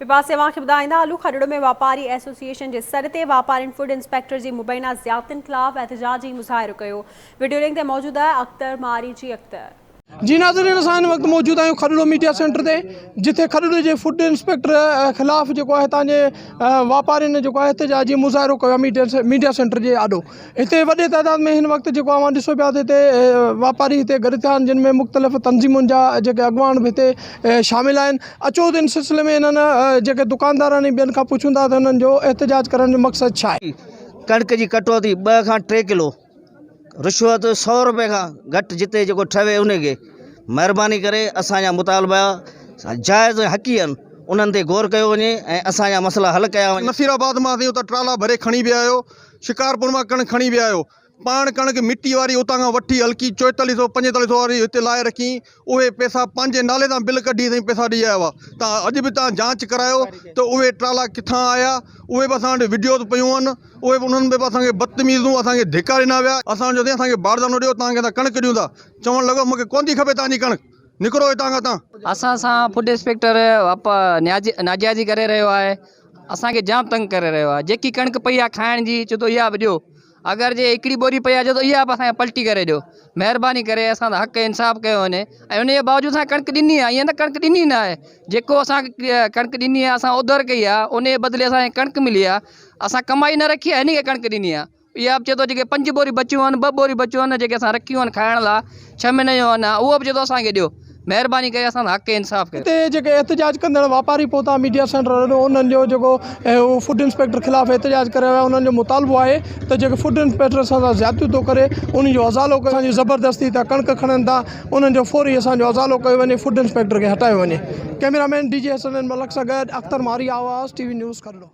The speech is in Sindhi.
ٻئي پاسي اوهان کي ٻڌائيندا هلون کڏڙو ۾ واپاري ايسوسيئيشن جي سڏ تي واپارين فوڊ انسپيڪٽر جي مبينا زيادتين خلاف احتجاجي مظاهرو ڪيو وڊيو لنڪ تي موجود آهي اختر ماري جي اختر. جي ناظرين اسان هن وقت موجود آهيون کڏڙو ميڊيا سينٽر تي جتي کڏڙو جي فوڊ انسپيڪٽر خلاف جيڪو آهي هتان جي واپارين جيڪو آهي احتجاجي مظاهرو ڪيو آهي ميڊيا سينٽر جي آڏو هتي وڏي تعداد ۾ هن وقت جيڪو اوهان ڏسو پيا ته هتي واپاري هتي گڏ ٿيا آهن جن ۾ مختلف تنظيمن جا جيڪي اڳواڻ به هتي شامل آهن اچو ته ان سلسلي ۾ انهن جيڪي دڪاندار آهن ٻين کان پڇون ٿا ته انهن جو احتجاج ڪرڻ جو مقصد ڇا آهي. ڪڻڪ جي ڪٽوتي ٻه کان ٽي ڪلو رشوت سو روپئي کان گهٽ جتي جيڪو ٺهي ان کي مهرباني ڪري اسان جا مطالبا جائز ۽ حقي آهن انهن تي غور ڪيو وڃي ۽ اسان جا مسئلا حل ڪيا وڃن. نصير آباد مان اسين اتان ٽرالا ڀري کڻي ويا آهيو شڪارپور مان ڪڻڪ کڻي ويا آهيو پاڻ ڪڻڪ مٽي واري اتان کان وٺي هلڪي چوئيتاليهه سو پنجيتاليهه سو واري هتي لائي رکي اهي پئسا پنهنجي نالي تان بل ڪڍي سائين پئسا ڏئي آيا هئا تان اڄ به تان جانچ ڪرايو ته اهي ٽرالا ڪٿان آيا اهي به اسان وٽ وڊيوز پيون آهن اهي به انهن به اسان کي بدتميزون اسان کي ڌڪا ڏنا ويا اسان چيو سائين اسان کي باردانو ڏيو تان کي اسان ڪڻڪ ڏيون ٿا چوڻ لڳو مون کي ڪونه ٿي کپي تان جي ڪڻڪ نڪرو هتان کان تان. اسان سان فوڊ انسپيڪٽر ناجائزي ڪري رهيو آهي اسان کي جام تنگ ڪري رهيو آهي جيڪي ڪڻڪ پئي آهي کائڻ جي چئي ٿو اها به ڏيو اگر جي هڪڙي ٻوري پئي آهي چئي ٿو اها به اسان کي پلٽي ڪري ڏيو مهرباني ڪري اسان سان حق انصاف ڪيو وڃي ۽ ان جي باوجود اسان ڪڻڪ ڏني آهي ائين نه ڪڻڪ ڏني نه آهي جيڪو اسان کي ڪڻڪ ڏني آهي اسان اوڌر ڪئي آهي ان جي بدلي اسان کي ڪڻڪ ملي آهي اسان ڪمائي نه رکي آهي ان کي ڪڻڪ ڏني آهي اها به چئي ٿو جيڪي پنج ٻوريون بچيون آهن ٻه ٻوريون بچيون آهن جيڪي اسان رکيون آهن کائڻ لاء ڇهه مهيني جو آهن اهو به چئي ٿو اسان کي ڏيو مهرباني ڪري اسان سان حق انصاف ڪيو. هتي جيڪي احتجاج ڪندڙ واپاري پهتا ميڊيا سينٽر آڏو انهن جو جيڪو هو فوڊ انسپيڪٽر خلاف احتجاج ڪري رهيا انهن جو مطالبو آهي ته جيڪي فوڊ انسپيڪٽر اسان سان زيادتيون ٿو ڪري انهي جو ازالو ڪيو اسان جي زبردستي هتان ڪڻڪ کڻن ٿا انهن جو فوري اسان جو ازالو ڪيو وڃي فوڊ انسپيڪٽر کي هٽايو وڃي cameraman D G Hasnain Malik سان گڏ Akhtar Mari Awaz T V news Kharro.